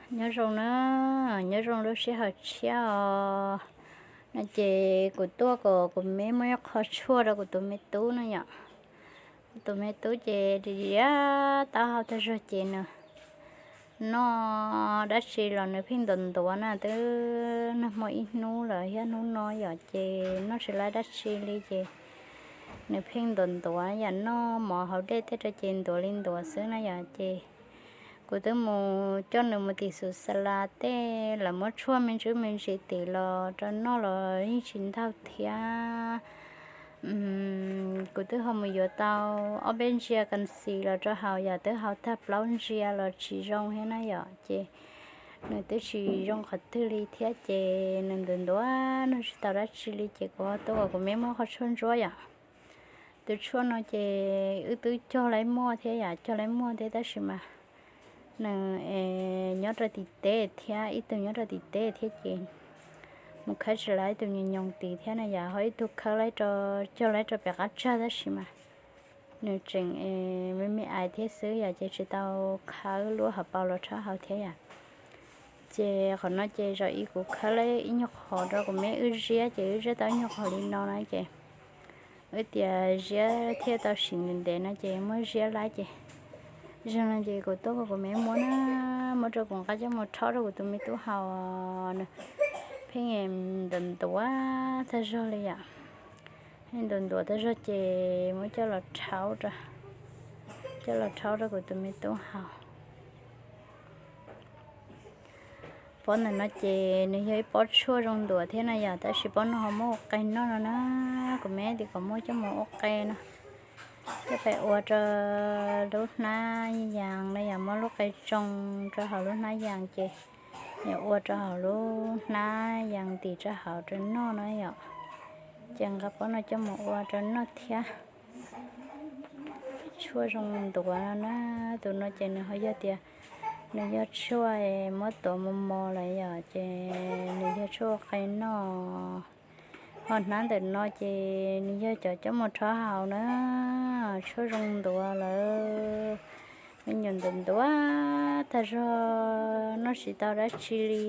Nyob zoo na, nyob zoo lub sij hawm tshiab os. No ces kuv tuaj kom kuv me muab ib qho tshuaj rau kuv tus me tub no yom. Kuv tus me tub ces diam taub hau tag zog ces nws noj dab tsi los nws pheej ntuav ntuav na, twb nag hmo ib hnub lawm thiab hnub no yom, ces noj tsis laib dab tsi li ces nws pheej ntuav ntuav yom, noj mov hauv dej tej rau ces ntuav li ntuav xwb na yom. Ces kuv twb mus coj nws mus tim xus xa las tej, lawv muab tshuaj me ntsis me ntsis tim los rau noj los yeej tsis ntaug thiab. Kuv twb ho mus yuav tau ob peb ntsia kas xis los rau haus yom, twb haus tag plaub ntsia los tsis zoo thiab na yom. Ces nws twb tsis zoo qhov twg li thiab ces nws ntuav ntuav noj tsis tau dab tsi li ces kuv ho tuaj kom kuv me muab qhov tshuaj ntsuab yom. Tus tshuaj no ces wb twb cog laib muaj thiab yom, cog laib muaj thiab tab sis mas nws nyob rau tim teb thiab, ib tug nyob rau tim teb thiab ces mus khawb tsis laib ib tug nyoos nyoos tid thiab na yom, ho ib tug khawb laib rau, cog laib rau pem qab tsag tab sis mas nws tseem me me ais thiab xwb yom, ces tsis tau khawb lub hauv paus los rhaub haus thiab yom. Ces qhov no ces zaum ib kuv khawb laib ib nyuag qhov rau kuv me wb ziab ces wb ziab tau ib nyuag qhov li no na ces wb tias ziab thiaj tau sim ntev ntev no ces muab ziab laib ces zoo no ces kuv tuaj kom kuv me muab na, muab rau kuv nqa coj mus rhaub rau kuv tus me tub haus, nws pheej ntuav ntuav tag zog li yom. Pheej ntuav ntuav tag zog ces muab coj los rhaub, coj los rhaub rau kuv tus me tub haus. Pob ntawm no ces nws yog ib pob tshuaj zoo ntuav thiab na yom, tab sis pob no ho muab ua qe noj no na, kuv me tias kom muab coj mus ua qe no, coj pem ua rau lub hnab yas na yom, muab lub qe tsoo rau hauv lub hnab yas ces yog ua rau hauv lub hnab yas ntim rau hauv rau noj na yom. Ces nqa pob no coj mus ua rau noj thiab. Tshuaj zoo ntuav no na, tus no ces nws ho yog tias nws yog tshuaj muab tuav mos mos lawm yom, ces nws yog tshuaj ua qe noj. Ho hnab ntawm no ces nws yog cov coj mus rhaub haus na, tshuaj zoo ntuav lawm. Me nyuam ntuav ntuav tag zog, noj tsis tau dab tsi li,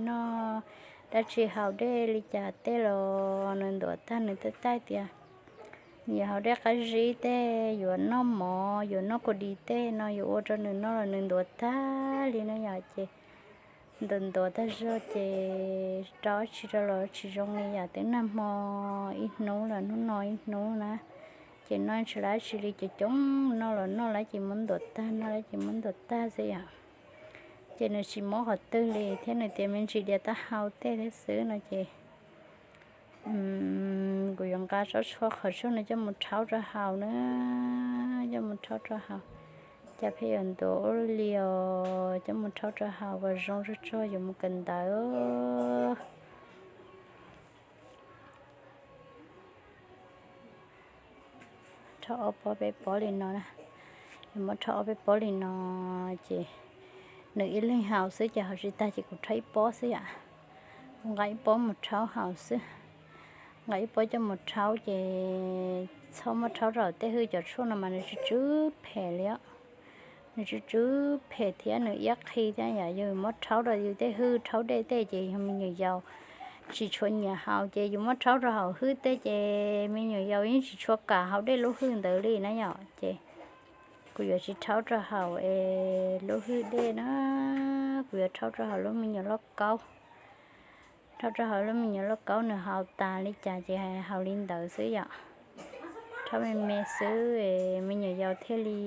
noj dab tsi haus dej li cas tej los nws ntuav tag, nws twb taij tias nws yuav haus dej qab zib tej, yuav noj mov, yuav noj kua dis tej no yuav ua rau nws noj los nws ntuav tag li na yom. Ces ntuav ntuav tag zog ces rau tsis rau los tsis zoo li yom, twb nag hmo ib hnub los hnub no ib hnub na, ces noj tsis laib tsis li, ces coob noj los noj laib ces muab ntuav tag, noj laib ces muab ntuav tag xwb yom. Ces nws tsis mob qhov twg li thiab, nws tias me ntsis dias taub hau tej thiab xwb no ces kuv yuav nqa tsob tshuaj qhov tshuaj no coj mus rhaub rau haus na, coj mus rhaub rau haus. Cas pheej yuav ntuav ua li os, coj mus rhaub rau haus kom zoo tsuag tsuag yuav mus kawm ntawv. Rhaub ob pob peb pob li no na, yuav muab rhaub ob peb pob li no ces nws ib leeg haus xwb ces haus tsis tag ces kuv rhaub ib pob xwb yom. Kuv nqa ib pob mus rhaub haus xwb. Nqa ib pob coj mus rhaub ces txhob muab rhaub rau tej hwj, cov tshuaj no mas nws tsw tsw phem li os. Nws tsw tsw phem thiab nws iab qhi thiab yom, yus muab rhaub rau yus tej hwj rhaub dej tej ces yog me nyuam yaus tsis tshua nyiam haus ces yus muab rhaub rau hauv hwj tej ces me nyuam yaus yeej tsis tshua kam haus dej lub hwj ntawd li na yom. Ces kuv yuav tsis rhaub rau hauv es lub hwj dej na, kuv yuav rhaub rau hauv lub me nyuam lauj kaub. Rhaub rau hauv lub me nyuam lauj kaub, nws haus tas li cas ces haus li ntawd xwb yom. Rhaub me me xwb, me nyuam yaus thiaj li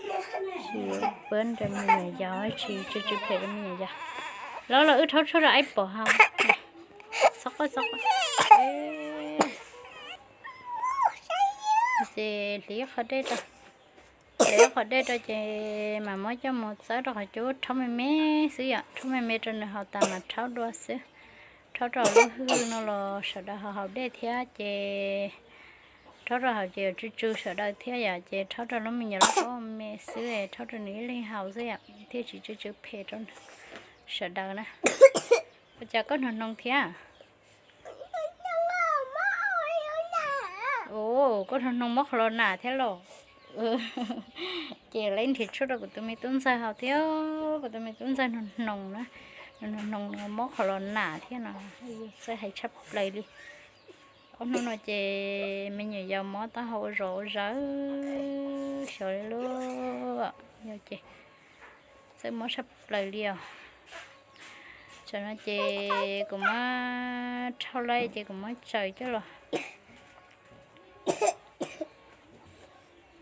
tsis pab rau me nyuam yaus, tsis tsw tsw phem rau me nyuam yaus. Los los wb rhaub tshuaj rau aib pom haus. Txhob quaj, txhob quaj. Ces hliv qhov dej rau, hliv qhov dej rau ces mam muab coj mus txawb rau qhov cub, rhaub me me xwb yom, rhaub me me rau nws haus tas mam rhaub dua xwb. Rhaub rau lub hwj no los sawv daws haus haus dej thiab ces rhaub rau hauv ces yuav tsw tsw sawv daws thiab yom, ces rhaub rau lub me nyuam lauj kaub me xwb, rhaub rau nws ib leeg haus xwb yom, thiaj tsis tsw tsw phem rau sawv daws na. Ua cas koj hnoos hnoos thiab? Ua, koj hnoos hnoos mob qhov los nas thiab los? Ces lawv nrhiav tshuaj rau kuv tus me tub ntxawg haus thiab. Kuv tus me tub ntxawg hnoos hnoos na, hnoos hnoos no mob qhov los nam thiab no, txawj hais tshaj plaws li. Ob hnub no ces me nyuam yaus mob taub hau ua zom ua zawv xyov li lauj. Yog ces txawj mob tshaj plaws li os. Tam no ces kuv muab rhau lawm ces kuv muab tsaws coj los,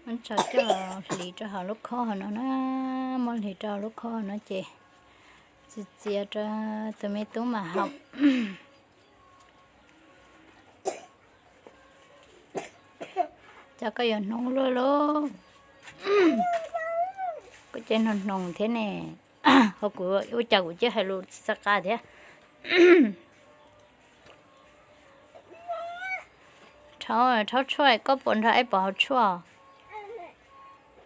muab tsaws coj los hliv rau hauv lub khob hauv no na, muab hliv rau hauv lub khob hauv no ces txiav txiav rau tus me tub mam haus. Cas koj yuav hnoos luaj lauj? Koj ces hnoos hnoos thiab ne. Ho kuv ua cas kuv cia hais lus tsis txaus qa thiab. Rhaub, rhaub tshuaj koj puas nrog Aib Pov haus tshuaj?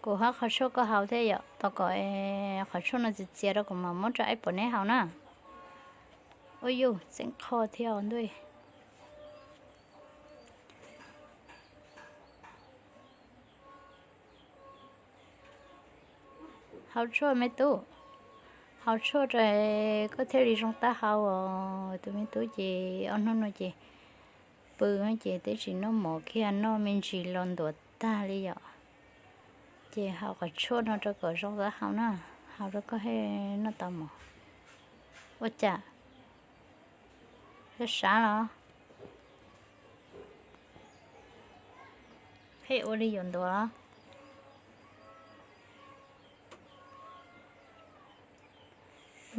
Kuv hab qhov tshuaj koj haus thiab yom, tos kom qhov tshuaj no txias txias rau kuv mam muab rau Aib Pov neb haus na. Ua yus txeeb qho thiab os ntuj. Haus tshuaj me tub, haus tshuaj rau koj thiaj li zoo taub hau os. Tus me tub ces ob hnub no ces pw ces twb tsis noj mov kiag, noj me ntsis los ntuav tag li yom. Ces haus qhov tshuaj no rau kom zoo taub hau na, haus rau koj thiaj noj tau mov. Ua cas, sab sab los? Pheej ua li yuav ntuav los?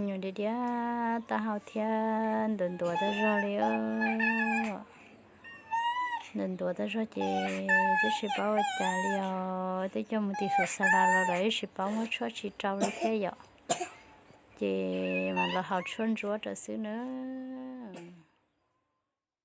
Nyuam diav diav taub hau thiab ntuav ntuav tau zog li. Ntuav ntuav tau zog ces twb tsis paub ua cas li os, twb coj mus tim xus xas las los lawv tsis paub muab tshuaj tsis rau li thiab yom. Ces mas los haus tshuaj ntsuab rau xwb na.